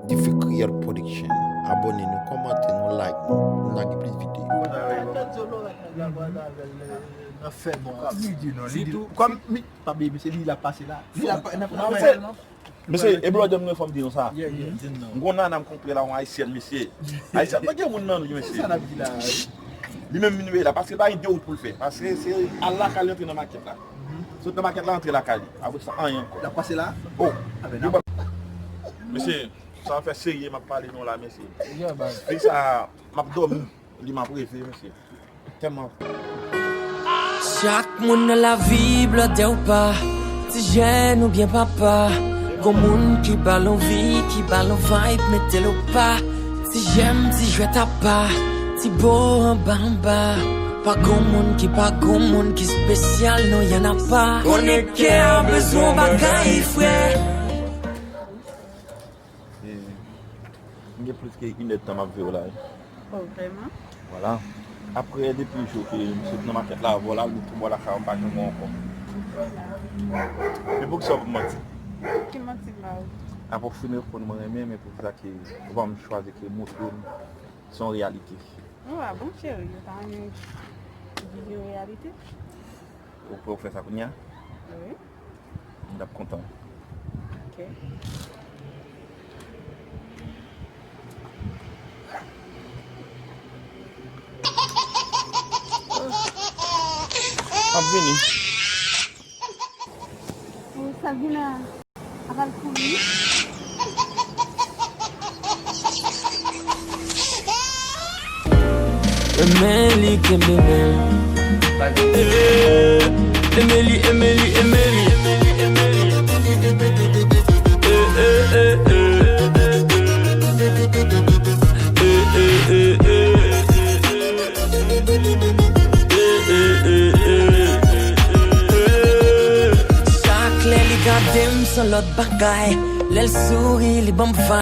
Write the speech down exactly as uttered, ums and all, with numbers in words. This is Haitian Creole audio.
Dife Kreyòl Production. Abòne nou, kòmante nou, like nou, pou n lage plis videyo. Nan fè bon. Kòm li di non, li di kòm mi pa bebe se li la pase la. Li la pa nan Mesye, e blòdè m nou fò m di nou sa. M gon nanam kontre la yon ayisyèn mesye. Ayisyèn pa gen moun nan nou mesye. Li menm vin veye la paske pa gen de wout pou l fè. Paske se al lakay li antre nan makèt la. Sot nan makèt la antre lakay li. Apre sa anyen ankò. L ap pase la? Oh. Mesye, sa fè serye m ap pale nou la mesye. Fi sa m ap dòmi. Li m ap reve mesye. Tèlman. Chak moun nan lavi blòdè ou pa, ti jèn oubyen papa. Gon moun ki ba l anvi, ki ba l vibe, mete l ou pa. Ti jèm, ti jwèt apa, ti bo anba anba. Pa gon moun ki pa gon moun ki espesyal non y'en a pa. Konnen kè a bezwen yon bagay frè. M gen plis ke inèdtan m ap veye w la wi. Oh, vrèman? Vwala. Apre depi jou ke m sot nan makèt la avè w la, m tou bò lakay ou m pa janm wè w ankò. Men poukisa w ap manti? Ki manti m ba ou? Apre w fin reponn mwen renmen, men poukisa ke ou pa m chwazi ke montre m se yon reyalite? Ou a bon cheri, ou ta renmen viv yon reyalite? Ou kwè ou fè sa kounye a? Wi. M t ap kontan. Ok. M ap vini. Ou Sabina. Aval kouri. Emeli kenbe men. Emeli, Emeli, Emeli. Chak lè li gade m se yon lòt bagay. Lè l souri li ban m vibe.